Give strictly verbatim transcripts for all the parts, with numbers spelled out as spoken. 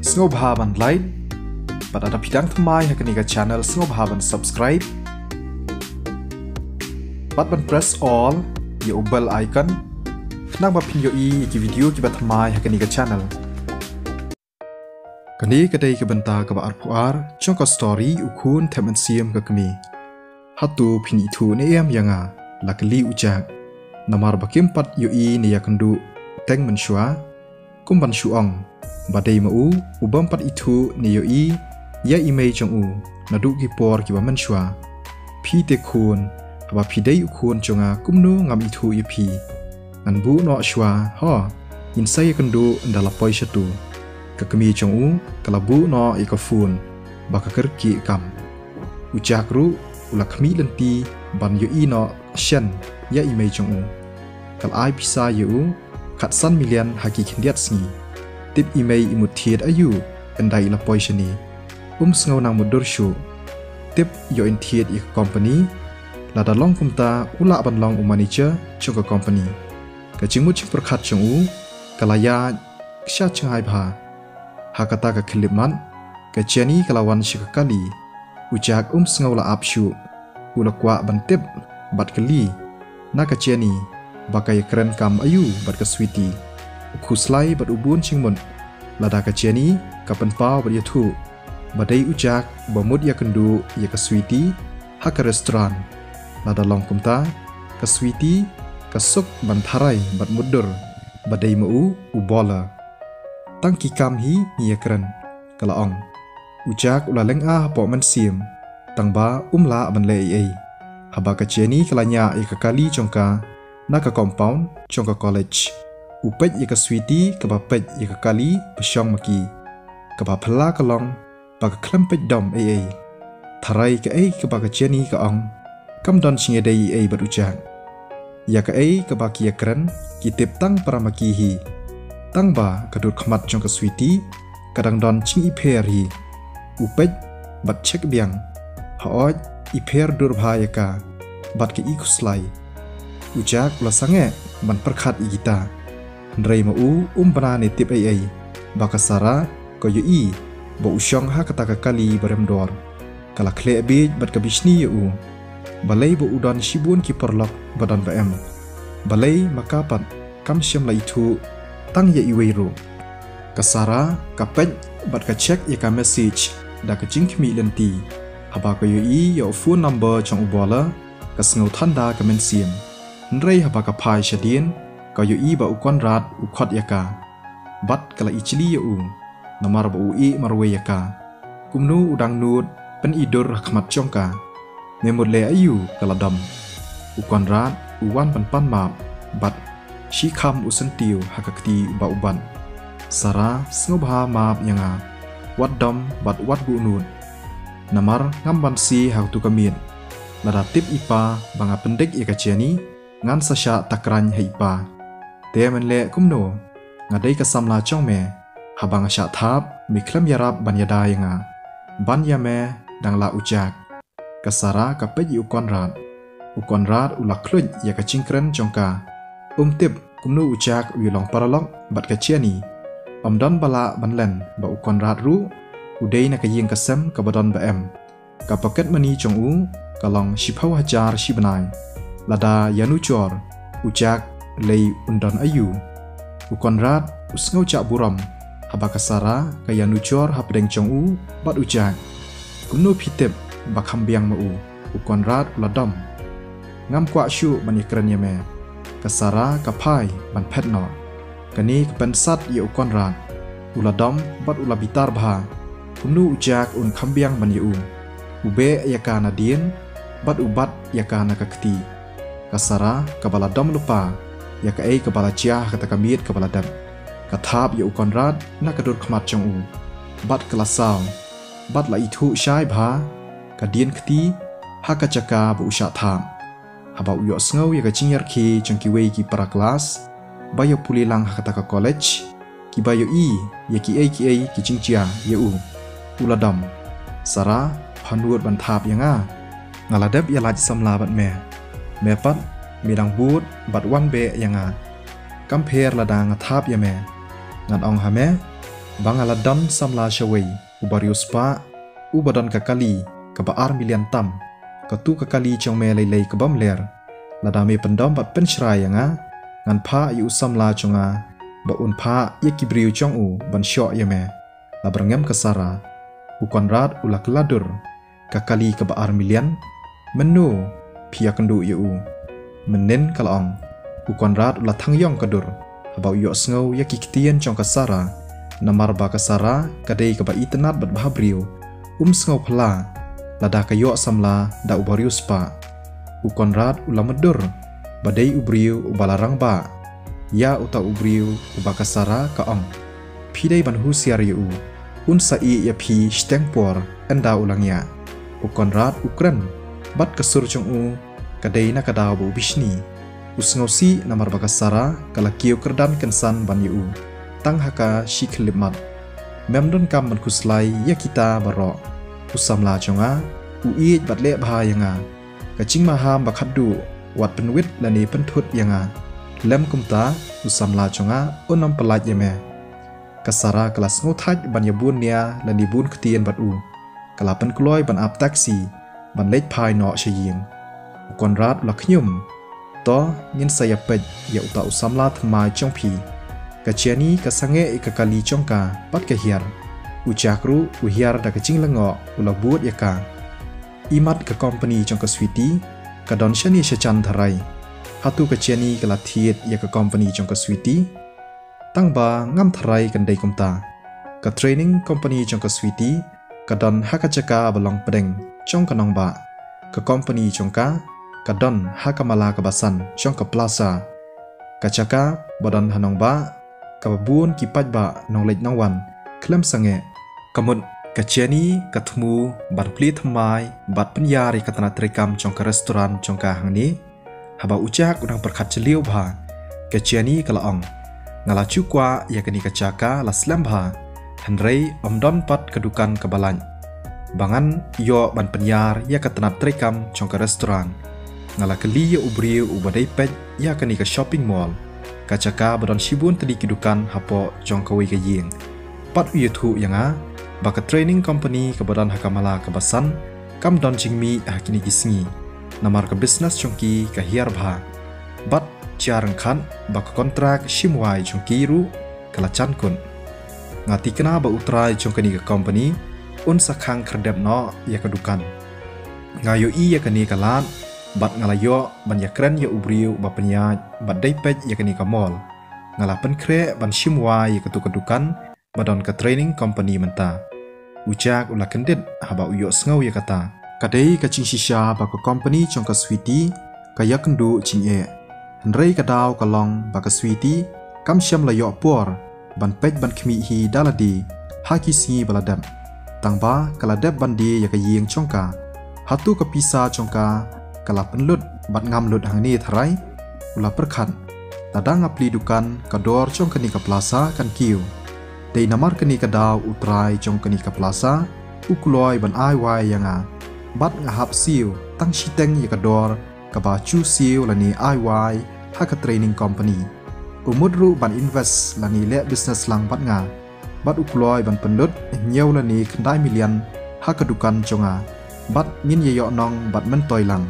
Sngewbha ban like, bad lada phi dang thymmai ha kane ka channel sngewbha ban subscribe, bad ban press all ïa u bell icon, khnang ba phin ïohi ïa ki video kiba thymmai ha kane ka channel. Kane ka dei ka bynta kaba arphew ar jong ka story U Khun Thep Mynsiem ka Kmie. Hato phin ithuh ne em ïa nga? La kylli u Jack. Namar ba kim pat ïohi ne ïakynduh teng mynshuwa, kum ban shu ong ba dei ma u u bym pat ithuh ne ïohi ïa i mei jong u naduh ki por kiba mynshuwa. Phi te khun, haba phi dei u khun jong nga kumno ngam ithuh ïa phi? Ngan buh noh shuwa ho, ngin sa ïakynduh ynda la poi shatu. Ka kmie jong u ka la buh noh ïa ka phone ba ka kyrkieh kam. U Jack ruh u la khmih lynti ban ïohi noh shen ïa i mei jong u. Ka la ai pisa ïa u khatsan million ha ki khyndiat sngi. Tip i mei i mut thied aïu ynda i la poi shane? Um sngew nang mutdur shuh. Tip ïoh in thied ïa ka company. Lada long kumta u lah ban long u manager jong ka company. Ka jingmut jingpyrkhat jong u ka la ïaid ksha jngai bha. Ha kata ka khyllipmat ka Jenny ka la wan sha ka kali. U Jack um sngew la ap shuh. U la kwah ban tip bad kylli na ka Jenny ba ka ïakren kam aïu bad ka Sweety. U khuslai bad u bun jingmut lada ka Jenny ka pynpaw bad ïathuh ba dei u Jack ba mut ïakynduh ïa ka Sweety ha ka restaurant. Lada long kumta ka Sweety ka suk ban tharai bad mutdur ba dei ma u u bowler. Tang ki kam hi ngi ïakren, ka la ong. U Jack u la lynga hapoh mynsiem tang ba um lah ban leh ei ei. Haba ka Jenny ka la ñiah ïa ka kali jong ka na ka compound jong ka college, u peit ïa ka Sweety kaba peit ïa ka kali ba shong ma ki, kaba phylla ka long ba ka khlem peit dom ei ei. Tharai kaei kaba ka Jenny ka ong kam don jingïadei ei ei bad u Jack. Ïa kaei kaba ki ïakren ki tip tang para ma ki hi. Tang ba ka dur khmat jong ka Sweety ka dang don jingipher hi. U peit bad check biang. Haoid, ipher dur bha ïa ka bad ka i khuslai. U Jack u la sangeh ban pyrkhat ïa kita. Hynrei ma u um bna ne tip ei ei ba ka Sarah ka ïohi ba u shong ha kata ka kali ba rem dor. Ka la khleh bieit bad ka bishni ïa u. Balei ba u don shibun ki paralok ba don ba em? Balei ma ka pat kam shym la ithuh tang ïa iwei ruh? Ka Sarah ka peit bad ka check ïa ka message da ka jingkhmih lynti. Haba ka ïohi ïa u phone number jong u bowler, ka sngew than da ka mynsiem. Hynrei haba ka phai shadien ka ïohi ba u Conrad u khot ïa ka. Bad ka la ijli ïa u namar ba u ïeh marwei ïa ka. Kumno u dang nud pyni dur ha khmat jong ka? Me mut leh aïu ka la dom? U Conrad u wan ban pan map bad shi kham u syntiew ha ka kti ba u bat. Sarah, sngewbha map ïa nga. Wat dom bad wat buh nud. Namar ngam banse ha utu ka miet. Lada tip i pa ba nga pyndik ïa ka Jenny, ngan sa shah takran ha i pa. Te men leh kumno? Nga dei ka samla jong me. Haba nga shah thap, me khlem ïarap ban ïada ïa nga. Ban ïa me dang lah u Jack. Ka Sarah ka peit ïa u Conrad. U Conrad u la khluit ïa ka jingkren jong ka. Um tip kumno u Jack u ïa long paralok bad ka Jenny. Ym don ba lah ban len ba u Conrad ruh u dei na ka ïing ka sem kaba don ba em. Ka pocket money jong u ka long shiphew hajar shi bnai. Lada ïanujor u Jack lei un don aïu? U Conrad u sngew jah burom haba ka Sarah ka ïanujor hapdeng jong u bad u Jack. Kumno phi tip ba kham biang ma u? U Conrad u la dom. Ngam kwah shuh ban ïakren ïa me. Ka Sarah ka phai ban phet noh. Kane ka pynsat ïa u Conrad. U la dom bad u la bitar bha. Kumno u Jack un kham biang ban ïa u? U beh ïa ka nadien bad u bat ïa ka na ka kti. Ka Sarah kaba la dom lypa ïa kaei kaba la jia ha kata ka miet kaba la dep, ka thap ïa u Conrad na ka dur khmat jong u bad ka la saw bad la ithuh shai bha ka dien kti ha ka jaka ba u shah thap. Haba u ïohsngew ïa ka jingïarkhie jong kiwei ki para klas ba ïa pule lang ha kata ka college, kiba ïohi ïa kiei kiei ki jingjia ïa u, u la dom. Sarah, pha nud ban thap ïa nga. Nga la dep ïa lait samla bad me. Me pat me dang bud bad wan beh ïa nga. Kam pher lada nga thap ïa me. Ngan ong ha me, Ba nga la don samla shawei uba riewspah, uba don ka kali kaba ar million tam. Katu ka kali jong me lei lei kabym ler. Lada me pyndom bad pynshrai ïa nga, ngan phah ïa u samla jong nga ba un phah ïa ki briew jong u ban shoh ïa me. La byrngem ka Sara. U Konrad u la kylla dur. Ka kali kaba ar million? Mynno phi ïakynduh ïa u? Mynnin ka la ong. U Konrad u la thang ïong ka dur haba u ïohsngew ïa ki ktien jong ka Sara. Namar ba ka Sara ka dei kaba itynnad bad bhabriew. Um sngew phylla lada ka ïoh samla da uba riewspah. U Konrad u la mutdur ba dei u briew uba la rangbah. Ïa uta u briew uba ka Sara ka ong, phi dei ban husiar ïa u. Un sa ïeh ïa phi shiteng por ynda u la ngiah. U Konrad u kren bad ka sur jong u ka dei na ka daw ba u bishni. U sngewsih namar ba ka Sara ka la kiew kyrdan kynsan ban ïa u tang ha ka shi khyllipmat. Mem donkam ban khuslai ïa kita baroh. U samla jong nga u ïeit bad leh bha ïa nga. Ka jingmaham ba khatduh wat pynwit lane pynthut ïa nga. Lem kumta u samla jong nga un ym pyllait ïa me. Ka Sara ka la sngewthait ban ïa bun nia lane bun ktien bad u. Ka la pynkloi ban ap taxi ban leit phai noh sha ïing. U Konrad u la khñium. To, ngin sa ïa peit ïa uta u samla thymmai jong phi. Ka Jenny ka sangeh ïa ka kali jong ka bad ka hiar. U Jack ruh u hiar da ka jinglyngngoh u la bud ïa ka. Imat ka company jong ka Sweety ka don shane shajan tharai. Hato ka Jenny ka la thied ïa ka company jong ka Sweety? Tang ba ngam tharai kan dei kumta. Ka training company jong ka Sweety ka don ha ka jaka ba long pdeng jong ka nongbah. Ka company jong ka ka don ha ka mala kaba san jong ka plaza. Ka jaka ba don ha nongbah kaba bun ki paidbah nongleit nongwan khlem sangeh. Ka mut ka Jenny ka thmu ban plie thymmai bad pynïar ïa ka tnat treikam jong ka restaurant jong ka hangne. Haba u Jack u dang pyrkhat jylliew bha, ka Jenny ka la ong, nga la ju kwah ïa kane ka jaka la slem bha. Hynrei ym don pat ka dukan kaba lait ba ngan ïoh ban pynïar ïa ka tnat treikam jong ka restaurant. Nga la kylli ïa u briew uba dei peit ïa kane ka shopping mall, ka jaka ba don shibun tylli ki dukan hapoh jong kawei ka ïing. Bad u ïathuh ïa nga ba ka training company kaba don ha ka mala kaba san kam don jingmih ha kine ki sngi. Namar ka business jong ki ka hiar bha. Bad jia ryngkat ba ka kontrak shim wai jong ki ruh ka la jan kut. Nga thikna ba u trai jong kane ka company un sa khang khyrdep noh ïa ka dukan. Nga ïohi ïa kane ka lad bad nga la ïoh ban ïakren ïa u briew ba pynïaid bad dei peit ïa kane ka mall. Nga la pynkhreh ban shim wai ïa katu ka dukan ba don ka training company mynta. U Jack u la kyndit haba u ïohsngew ïa kata. Ka dei ka jingshisha ba ka company jong ka Sweety ka ïakynduh jingeh. Hynrei ka daw ka long ba ka Sweety kam shym la ïoh por ban peit ban khmih hi da lade ha ki sngi ba la dep. Tang ba ka la dep ban die ïa ka ïing jong ka. Hato ka pisa jong ka ka la pynlut bad ngam lut hangne tharai? U la pyrkhat. Lada nga plie dukan ka dor jong kane ka plaza kan kiew. Dei namar kane ka daw u trai jong kane ka plaza u kloi ban ai wai ïa nga. Bad nga hap siew tang shiteng ïa ka dor kaba ju siew lane ai wai ha ka training company. U mut ruh ban invest lane leh business lang bad nga. Bad u kloi ban pynlut hynñiew lane khyndai million ha ka dukan jong nga. Bad ngin ïa ïoh nong bad myntoi lang.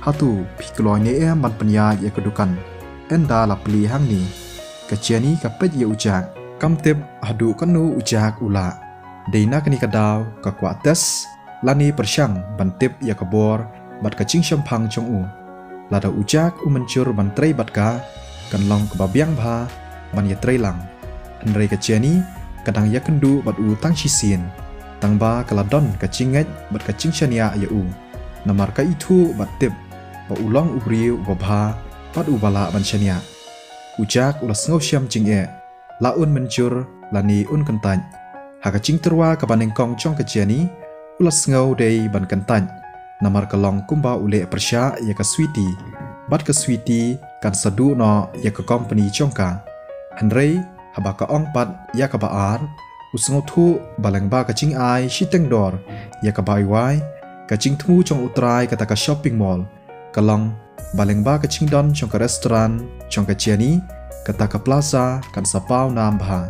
Hato phi kloi ne em ban pynïaid ïa ka dukan ynda la plie hangne? Ka Jenny ka peit ïa u Jack. Kam tip haduh katno u Jack u lah. Dei na kane ka daw ka kwah test lane pyrshang ban tip ïa ka bor bad ka jingshemphang jong u. Lada u Jack u mynjur ban trei bad ka, kan long kaba biang bha ban ïatrei lang. Hynrei ka Jenny ka dang ïakynduh bad u tang shisien. Tang ba ka la don ka jingngeit bad ka jingshaniah ïa u. Namar ka ithuh bad tip ba u long u briew uba bha bad uba lah ban shaniah. U Jack u la sngewshem jingeh. La un mynjur lane un kyntait. Ha ka jingtyrwa kaba nyngkong jong ka Jenny u la sngew dei ban kyntait. Namar ka long kumba u leh pyrshah ïa ka Sweety. Bad ka Sweety kan sa duh noh ïa ka company jong ka. Hynrei haba ka ong pat ïa kaba ar, u sngewthuh ba lyngba ka jingai shiteng dor ïa ka bai wai, ka jingthmu jong u trai kata ka shopping mall ka long ba lyngba ka jingdon jong ka restaurant jong ka Jenny, kata ka plaza kan sa paw nam bha.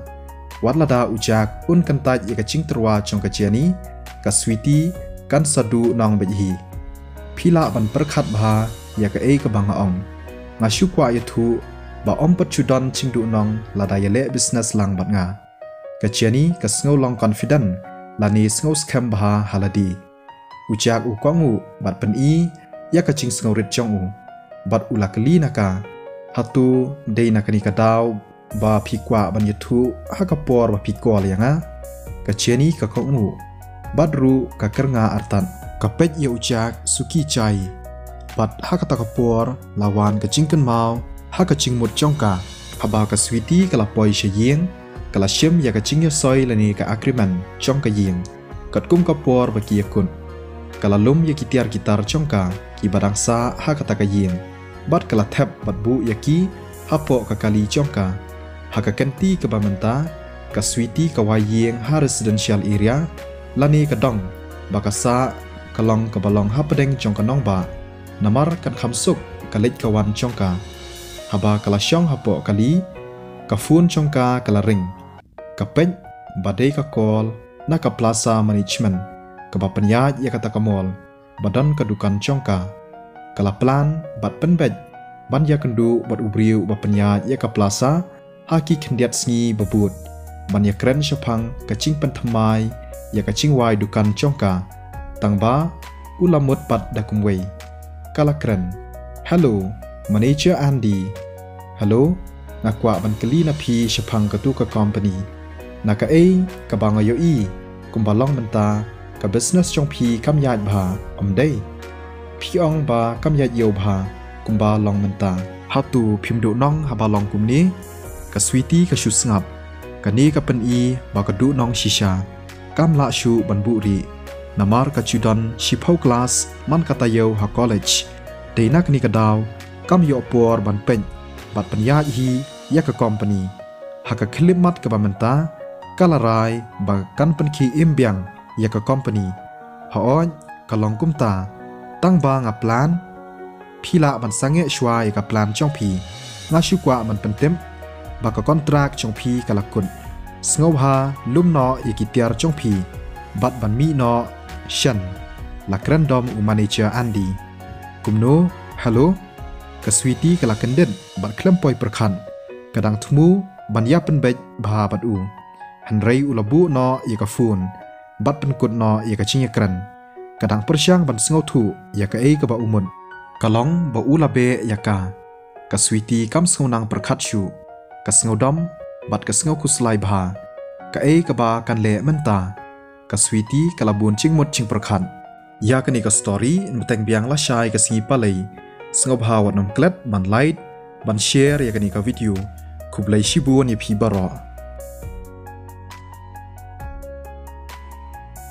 Wat lada u Jack un kyntait ïa ka jingtyrwa jong ka Jenny, ka Sweety kan sa duhnong beit hi. Phi lah ban pyrkhat bha ïa kaei kaba nga ong. Nga shu kwah ïathuh ba ym pat shu don jingduhnong lada ïaleh business lang bad nga. Ka Jenny ka sngew long confident lane sngew skhem bha ha lade. U Jack u kohnguh bad pyni ïa ka jingsngewrit jong u. Bad u la kylli na ka, hato dei na kane ka daw ba phi kwah ban ïathuh ha ka por ba phi call ïa nga? Ka Jenny ka kohnguh bad ruh ka kyrnga artat. Ka peit ïa u Jack suki jai. Bad ha kata ka por la wan ka jingkynmaw ha ka jingmut jong ka. Haba ka Sweety ka la poi sha ïing, ka la shim ïa ka jingïasoi lane ka agreement jong ka ïing. Katkum ka por ba ki ïakut, ka la lum ïa ki tiar ki tar jong ka kiba dang sah ha kata ka ïing. Bad ka la thep bad buh ïa ki hapoh ka kali jong ka. Ha ka kynti kaba mynta, ka Sweety ka wai ïing ha residential area lane ka dong ba ka sah ka long kaba long hapdeng jong ka nongbah. Namar kan kham suk ka leit ka wan jong ka. Haba ka la shong hapoh kali, ka phone jong ka ka la ring. Ka peit ba dei ka call na ka Plaza Management kaba pynïaid ïa kata ka mall ba don ka dukan jong ka. Ka la plan bad pynbeit ban ïakynduh bad u briew ba pynïaid ïa ka Plaza ha ki khyndiat sngi ba bud, ban ïakren shaphang ka jingpynthymmai ïa ka jingwai dukan jong ka. Tangba u la mut pat da kumwei. Ka la kren, "Hello, Manager Andy." "Hello, nga kwah ban kylli na phi shaphang katu ka company. Na kaei kaba nga ïohi kumba long mynta ka business jong phi kam ïaid bha, ym dei? Phi ong ba kam ïaid ïew bha kumba long mynta. Hato phim duhnong haba long kumne?" Ka Sweety ka shu sngap. Kane ka pyni ba ka duhnong shisha. Kam lah shuh ban buhrieh. Namar ka ju don shiphew klas man ka taïew ha college. Dei na kane ka daw kam ïoh por ban peit bad pynïaid hi ïa ka company. Ha ka khyllipmat kaba mynta ka la rai ba kan pynkhie im biang ïa ka company. Hooid, ka long kumta. Tangba nga plan. Phi lah ban sangeh shuwa ïa ka plan jong phi. Nga shu kwah ban pyntip ba ka kontrak jong phi ka la kut. Sngewbha lum noh ïa ki tiar jong phi bad ban mih noh shen, la kren dom u manager Andy. Kumno? Hello? Ka Sweety ka la kyndit bad khlem poi pyrkhat. Ka dang thmu ban ïa pynbeit bha bad u. Hynrei u la buh noh ïa ka phone bad pynkut noh ïa ka jingïakren. Ka dang pyrshang ban sngewthuh ïa kaei kaba u mut. Ka long ba u la beh ïa ka. Ka Sweety kam sngew nang pyrkhat shuh. Ka sngew dom bad ka sngew khuslai bha. Kaei kaba kan leh mynta? Ka Sweety ka la bun jingmut jingpyrkhat. Ïa kane ka story yn bteng biang lashai ka sngi palei. Sngewbha wat nym klet ban like, ban share ïa kane ka video. Khublei shibun ïa phi baroh.